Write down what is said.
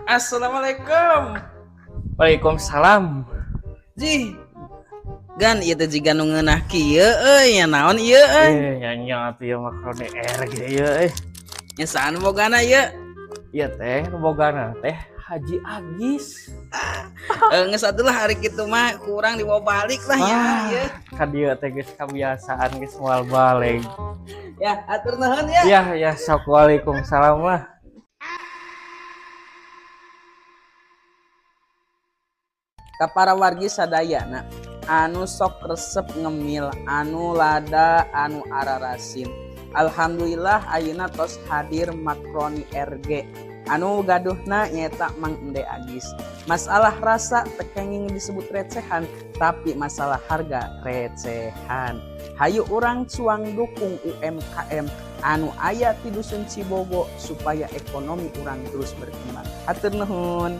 Assalamualaikum. Waalaikumsalam. Ji. Gan ieu teh jiga nu ngeunah kieu euy, nya naon ieu euy? Eh, nya atuh ieu makaroni RG ieu eh. Nya saha nu bogana ieu? Ieu teh nu bogana teh Haji Agis. Eh, geus atuh lah, ari kitu mah kurang dibawa balik lah ya Ah. ieu. Ka dieu teh geus kabiasaan, geus moal balik. Ya, atur nuhun ya. Ya, ya, sok, waalaikumsalam lah. Ka para wargi sadayana anu sok resep ngemil anu lada anu ararasin. Alhamdulillah, ayeuna tos hadir makroni RG anu gaduhna nyaeta Mang Ende Agis. Masalah rasa teu kenging disebut recehan, tapi masalah harga recehan. Hayu urang cuang dukung UMKM anu aya di Dusun Cibogo supaya ekonomi urang terus berkembang. Hatur nuhun.